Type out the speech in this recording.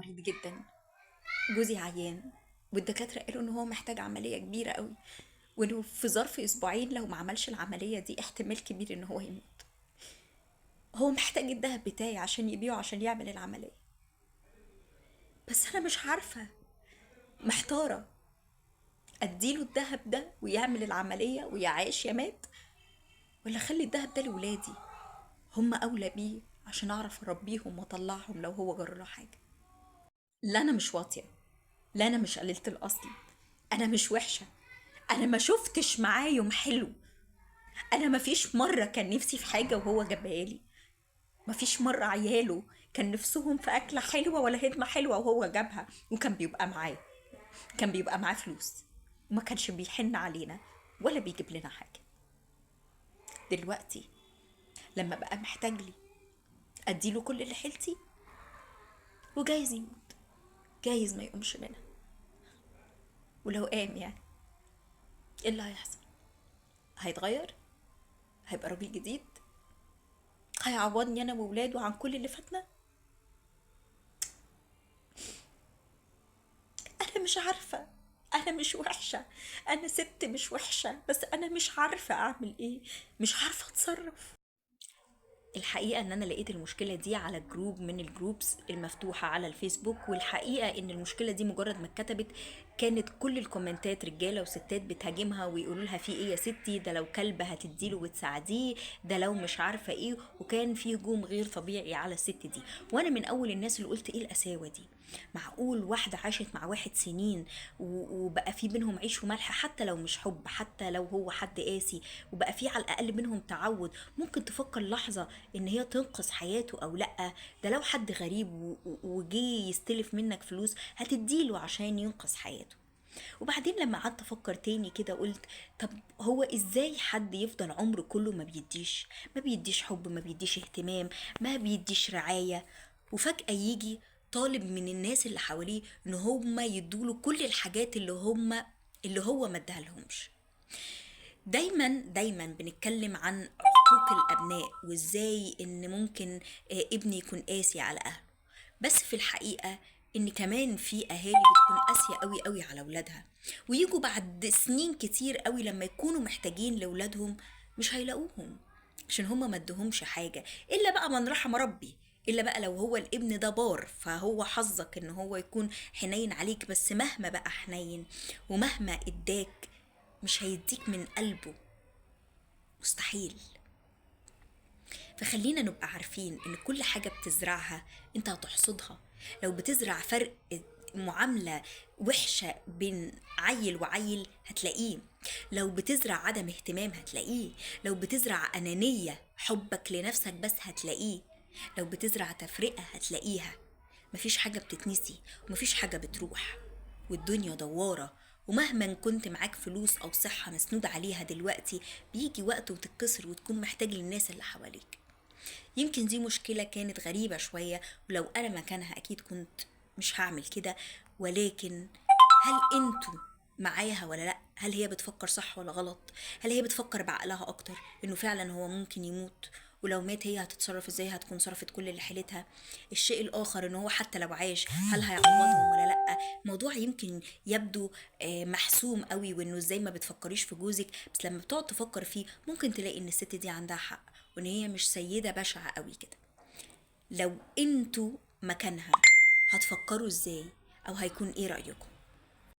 مريض جدا، جوزي عيان، والدكاترة قالوا ان هو محتاج عملية كبيرة قوي، وانه في ظرف اسبوعين لو ما عملش العملية دي احتمال كبير ان هو يموت. هو محتاج الدهب بتاعي عشان يبيعه عشان يعمل العملية، بس انا مش عارفة، محتارة اديله الدهب ده ويعمل العملية ويعيش يا مات، ولا اخلي الدهب ده لولادي هم اولى بيه عشان اعرف اربيهم واطلعهم لو هو جرى له حاجة. لا انا مش واطية، لا انا مش قليلة الاصل، انا مش وحشة، انا ما شفتش معاه يوم حلو، انا ما فيش مرة كان نفسي في حاجة وهو جابها لي، ما فيش مرة عياله كان نفسهم في أكلة حلوة ولا هدمة حلوة وهو جابها، وكان بيبقى معاه، كان بيبقى معاه فلوس، وما كانش بيحن علينا ولا بيجيب لنا حاجة. دلوقتي لما بقى محتاج لي أديله كل اللي حيلتي، وجايز يموت، جايز ما يقومش منها، ولو قام يعني ايه اللي هيحصل؟ هيتغير؟ هيبقى راجل جديد؟ هيعوضني انا وولاده عن كل اللي فاتنا؟ انا مش عارفة، انا مش وحشة، انا ست مش وحشة، بس انا مش عارفة اعمل ايه، مش عارفة اتصرف. الحقيقة ان انا لقيت المشكلة دي على group من ال groups المفتوحة على الفيسبوك، والحقيقة ان المشكلة دي مجرد ما اتكتبت كانت كل الكومنتات رجالة وستات بتهاجمها ويقولوا لها في ايه يا ستي، ده لو كلب هتديله وتساعديه، ده لو مش عارفة ايه، وكان في هجوم غير طبيعي على الست دي. وانا من اول الناس اللي قلت ايه القساوة دي، معقول واحدة عاشت مع واحد سنين وبقى في بينهم عيش وملح، حتى لو مش حب، حتى لو هو حد قاسي، وبقى في على الأقل بينهم تعود، ممكن تفكر لحظة إن هي تنقذ حياته أو لأ؟ ده لو حد غريب وجي يستلف منك فلوس هتديله عشان ينقذ حياته. وبعدين لما قعدت أفكر تاني كده قلت طب هو إزاي حد يفضل عمره كله ما بيديش، ما بيديش حب، ما بيديش اهتمام، ما بيديش رعاية، وفجأة يجي طالب من الناس اللي حواليه ان هم يدوله كل الحاجات اللي هو ما اداها لهمش. دايما دايما بنتكلم عن حقوق الابناء وازاي ان ممكن ابني يكون قاسي على اهله، بس في الحقيقة ان كمان في اهالي بتكون قاسية قوي قوي على اولادها، ويجوا بعد سنين كتير قوي لما يكونوا محتاجين لاولادهم مش هيلاقوهم عشان هما ما ادوهمش حاجة، الا بقى من رحم ربي، الا بقى لو هو الابن ده بار فهو حظك ان هو يكون حنين عليك، بس مهما بقى حنين ومهما اداك مش هيديك من قلبه، مستحيل. فخلينا نبقى عارفين ان كل حاجة بتزرعها انت هتحصدها. لو بتزرع فرق معاملة وحشة بين عيل وعيل هتلاقيه، لو بتزرع عدم اهتمام هتلاقيه، لو بتزرع أنانية حبك لنفسك بس هتلاقيه، لو بتزرع تفرقة هتلاقيها. مفيش حاجة بتتنسي ومفيش حاجة بتروح، والدنيا دوارة، ومهما كنت معاك فلوس أو صحة مسنود عليها دلوقتي بيجي وقت وتتكسر وتكون محتاج للناس اللي حواليك. يمكن دي مشكلة كانت غريبة شوية، ولو أنا مكانها أكيد كنت مش هعمل كده، ولكن هل أنتوا معاها ولا لأ؟ هل هي بتفكر صح ولا غلط؟ هل هي بتفكر بعقلها أكتر إنه فعلا هو ممكن يموت، ولو مات هي هتتصرف ازاي؟ هتكون صرفت كل اللي حيلتها. الشيء الآخر إن هو حتى لو عاش هل هيعوضهم ولا لأ؟ الموضوع يمكن يبدو محسوم قوي، وإنه ازاي ما بتفكريش في جوزك، بس لما بتقعد تفكر فيه ممكن تلاقي إن الست دي عندها حق، وإن هي مش سيدة بشعة قوي كده. لو انتوا مكانها هتفكروا ازاي، أو هيكون ايه رأيكم؟